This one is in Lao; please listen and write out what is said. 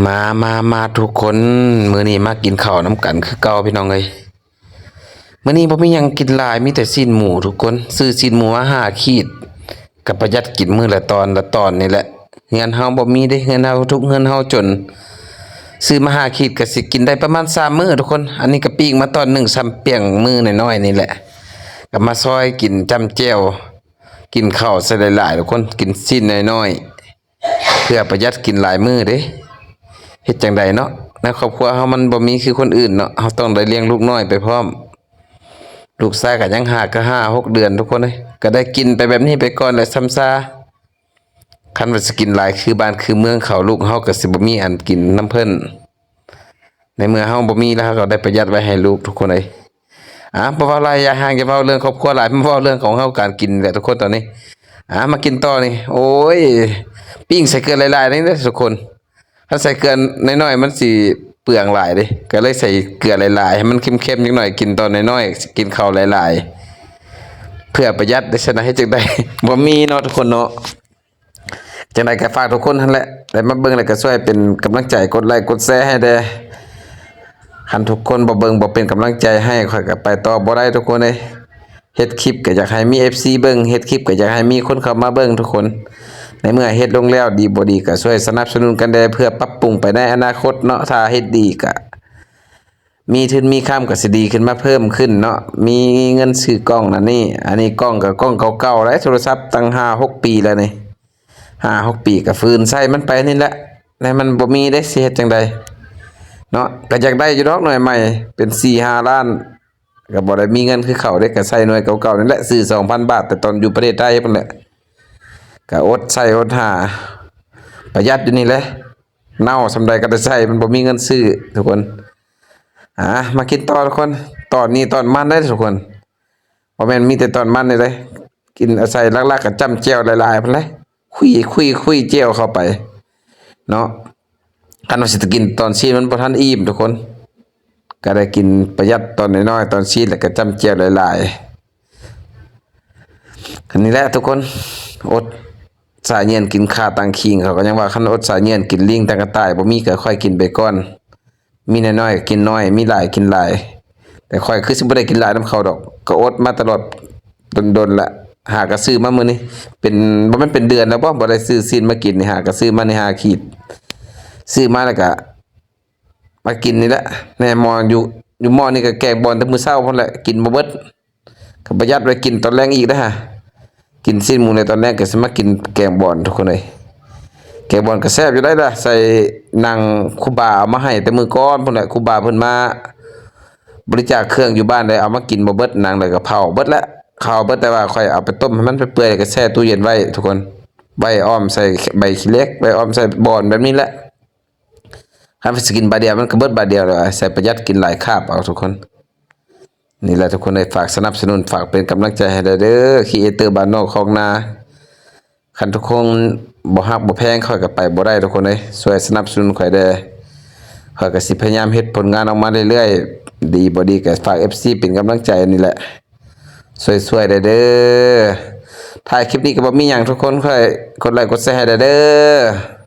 ມາ ມາ ມາທຸກຄົນ ມື້ນີ້ມາກິນເຂົ້ານຳກັນຄືເກົ່າພີ່ນ້ອງເອີຍ. ມື້ນີ້ບໍ່ມີຫຍັງກິນຫຼາຍ ມີແຕ່ຊີ້ນໝູທຸກຄົນ. ຊື້ຊີ້ນໝູມາຫ້າຂີດ ກໍປະຢັດກິນມື້ລະຕອນລະຕອນນີ້ແຫຼະ. ເຮືອນເຮົາບໍ່ມີເດ້ ເຮືອນເຮົາທຸກ ເຮືອນເຮົາຈົນ. ຊື້ມາຫ້າຂີດກໍຊິກິນໄດ້ປະມານສາມມື້ທຸກຄົນ. ອັນນີ້ກໍປີ້ງມາຕອນໜຶ່ງ ສ່ຳປຽງມື້ນ້ອຍໆນີ້ແຫຼະ ກໍມາຊອຍກິນຈ້ຳແຈ່ວ ກິນເຂົ້າໃສ່ຫຼາຍໆທຸກຄົນ ກິນຊີ້ນນ້ອຍໆ ເພື່ອປະຢັດກິນຫຼາຍມື້ເດ້. ເຮັດຈັ່ງໃດເນາະ ໃນຄອບຄົວເຮົາມັນບໍ່ມີຄືຄົນອື່ນເນາະ ເຮົາຕ້ອງໄດ້ລ້ຽງລູກນ້ອຍໄປພ້ອມ. ລູກຊາຍກໍຍັງຫາກະຫ້າຫົກເດືອນທຸກຄົນເອີຍ ກໍໄດ້ກິນໄປແບບນີ້ໄປກ່ອນແຫຼະ ຊ່ຳຊາ. ຄັນວ່າຊິກິນຫຼາຍຄືບ້ານຄືເມືອງເຂົາ ລູກເຮົາກໍຊິບໍ່ມີອັນກິນນຳເພິ່ນ. ໃນເມື່ອເຮົາບໍ່ມີແລ້ວ ເຮົາກໍໄດ້ປະຢັດໄວ້ໃຫ້ລູກທຸກຄົນເອີຍ. ອ່າ ບໍ່ເວົ້າຫຼາຍ ຢ່າຫ່າງ ຢ່າເວົ້າເລື່ອງຄອບຄົວຫຼາຍ ມາເວົ້າເລື່ອງຂອງເຮົາການກິນແຫຼະທຸກຄົນຕອນນີ້. ອ່າ ມາກິນຕໍ່ນີ້ ໂອ້ຍ ປີ້ງໃສ່ເກືອຫຼາຍໆນີ້ເດ້ທຸກຄົນ. ຄັນໃສ່ເກືອນ້ອຍໆ ມັນຊິເປືອງຫຼາຍເດ້ ກໍເລີຍໃສ່ເກືອຫຼາຍໆ ໃຫ້ມັນເຄັມໆຈັກໜ້ອຍ ກິນຕອນນ້ອຍໆ ກິນເຂົ້າຫຼາຍໆ ເພື່ອປະຢັດໄດ້ຊະນະ. ເຮັດຈັ່ງໃດ ບໍ່ມີເນາະທຸກຄົນເນາະ. ຈັ່ງໃດກໍຝາກທຸກຄົນຫັ້ນແຫຼະ ໄດ້ມາເບິ່ງແລ້ວກໍຊ່ວຍເປັນກຳລັງໃຈ ກົດໄລກົດແຊໃຫ້ແດ່. ຄັນທຸກຄົນບໍ່ເບິ່ງ ບໍ່ເປັນກຳລັງໃຈໃຫ້ ຂ້ອຍກໍໄປຕໍ່ບໍ່ໄດ້ທຸກຄົນເອີຍ. ເຮັດຄລິບກໍຢາກໃຫ້ມີເອັຟຊີເບິ່ງ ເຮັດຄລິບກໍຢາກໃຫ້ມີຄົນເຂົ້າມາເບິ່ງທຸກຄົນ. ໃນເມື່ອເຮັດລົງແລ້ວ ດີບໍ່ດີກໍຊ່ວຍສະໜັບສະໜູນກັນແດ່ ເພື່ອປັບປຸງໄປໃນອະນາຄົດເນາະ. ຖ້າເຮັດດີກໍມີທຶນມີຄຳ ກໍຊິດີຂຶ້ນມາເພີ່ມຂຶ້ນເນາະ ມີເງິນຊື້ກ້ອງນັ້ນນີ້. ອັນນີ້ກ້ອງກໍກ້ອງເກົ່າໆ ແລະ ໂທລະສັບຕັ້ງຫ້າຫົກປີແລ້ວນີ້ ຫ້າຫົກປີກໍຝືນໃຊ້ມັນໄປນີ້ແຫຼະ ແລະ ມັນບໍ່ມີເດ້ ຊິເຮັດຈັ່ງໃດເນາະ. ກໍຢາກໄດ້ຢູ່ດອກໜ່ວຍໃໝ່ ເປັນສີ່ຫ້າລ້ານ ກໍບໍ່ໄດ້ມີເງິນຄືເຂົາເດ້ ກໍໃຊ້ໜ່ວຍເກົ່າໆນີ້ແຫຼະ ຊື້ສອງພັນບາດ ແຕ່ຕອນຢູ່ປະເທດໄທພຸ້ນແຫຼະ. ກໍອົດໃຊ້ອົດຫາ ປະຢັດຢູ່ນີ້ແຫຼະ ເນົ່າສ່ຳໃດກໍໄດ້ໃຊ້ ມັນບໍ່ມີເງິນຊື້ທຸກຄົນ. ອ່າ ມາກິນຕໍ່ທຸກຄົນ ຕອນນີ້ຕອນມັນເດ້ທຸກຄົນ ບໍ່ແມ່ນມີແຕ່ຕອນມັນນີ້ເດ້. ກິນອາໄສຫຼັກໆ ກໍຈ້ຳແຈ່ວຫຼາຍໆພຸ້ນແຫຼະ ຄຸຍໆໆແຈ່ວເຂົ້າໄປເນາະ. ຄັນວ່າຊິກິນຕອນຊີ້ນມັນບໍ່ທັນອີ່ມທຸກຄົນ ກໍໄດ້ກິນປະຢັດຕອນນ້ອຍໆ ຕອນຊີ້ນ ແລ້ວກໍຈ້ຳແຈ່ວຫຼາຍໆ. ອັນນີ້ແຫຼະທຸກຄົນ ອົດສາຍເຫຍື້ອນກິນຂ່າຕັ້ງຄີງ ເຂົາກໍຍັງວ່າ ຄັນອົດສາຍເຫຍື້ອນກິນລີງຕັ້ງກະຕ່າຍ ບໍ່ມີກໍຄ່ອຍກິນໄປກ່ອນ. ມີນ້ອຍໆກໍກິນນ້ອຍ ມີຫຼາຍກິນຫຼາຍ. ແຕ່ຂ້ອຍຄືຊິບໍ່ໄດ້ກິນຫຼາຍນຳເຂົາດອກ ກໍອົດມາຕະຫຼອດດົນໆລະ. ຫາກະຊື້ມາມື້ນີ້ ເປັນ ບໍ່ແມ່ນເປັນເດືອນແລ້ວບໍ ບໍ່ໄດ້ຊື້ຊີ້ນມາກິນນີ້. ຫາກະຊື້ມານີ້ຫ້າຂີດ ຊື້ມາແລ້ວກະມາກິນນີ້ແຫຼະ. ແນ່ ໝໍ້ຢູ່ ຢູ່ໝໍ້ນີ້ກໍແກງບອນແຕ່ມື້ເຊົ້າພຸ້ນແຫຼະ ກິນບໍ່ເບິດ. ກໍປະຢັດໄວ້ກິນຕອນແລງອີກເດ້ຫາ ກິນຊີ້ນໝູແລ້ວ ຕອນແລງກໍຊິມາກິນແກງບອນທຸກຄົນເອີຍ. ແກງບອນກໍແຊບຢູ່ໄດ໋ລະ ໃສ່ໜັງຄູບາເອົາມາໃຫ້ແຕ່ມື້ກ່ອນພຸ້ນແຫຼະ. ຄູບາເພິ່ນມາບໍລິຈາກເຄື່ອງຢູ່ບ້ານ ໄດ້ເອົາມາກິນບໍ່ເບິດໜັງ ແລ້ວກໍເຜົາເບິດແຫຼະ ເຜົາເບິດ. ແຕ່ວ່າຂ້ອຍເອົາໄປຕົ້ມໃຫ້ມັນເປື່ອຍໆ ແລ້ວກໍແຊ່ຕູ້ເຢັນໄວ້ທຸກຄົນ ໄວ້ອ້ອມໃສ່ໃບຂີ້ເຫຼັກ ໄວ້ອ້ອມໃສ່ບອນແບບນີ້ແຫຼະ. ຄັນວ່າຊິກິນບາດດຽວ ມັນກໍເບິດບາດດຽວແລ້ວ ໃສ່ປະຢັດກິນຫຼາຍຄາບເອົາທຸກຄົນ. ນີ້ແຫຼະທຸກຄົນເອີຍ ຝາກສະໜັບສະໜູນ ຝາກເປັນກຳລັງໃຈໃຫ້ແດ່ເດີ ຄຣີເອເຕີບ້ານນອກຄອກນາ. ຄັນທຸກຄົນບໍ່ຮັກບໍ່ແພງຂ້ອຍກໍໄປບໍ່ໄດ້ທຸກຄົນເອີຍ ຊ່ວຍສະໜັບສະໜູນຂ້ອຍແດ່ ຂ້ອຍກໍຊິພະຍາຍາມເຮັດຜົນງານອອກມາເລື້ອຍໆ. ດີບໍ່ດີກໍຝາກເອັຟຊີເປັນກຳລັງໃຈນີ້ແຫຼະ ຊ່ວຍໆແດ່ເດີ. ທ້າຍຄລິບນີ້ກໍບໍ່ມີຫຍັງທຸກຄົນ ຂ້ອຍກົດໄລກົດແຊໃຫ້ແດ່ເດີ.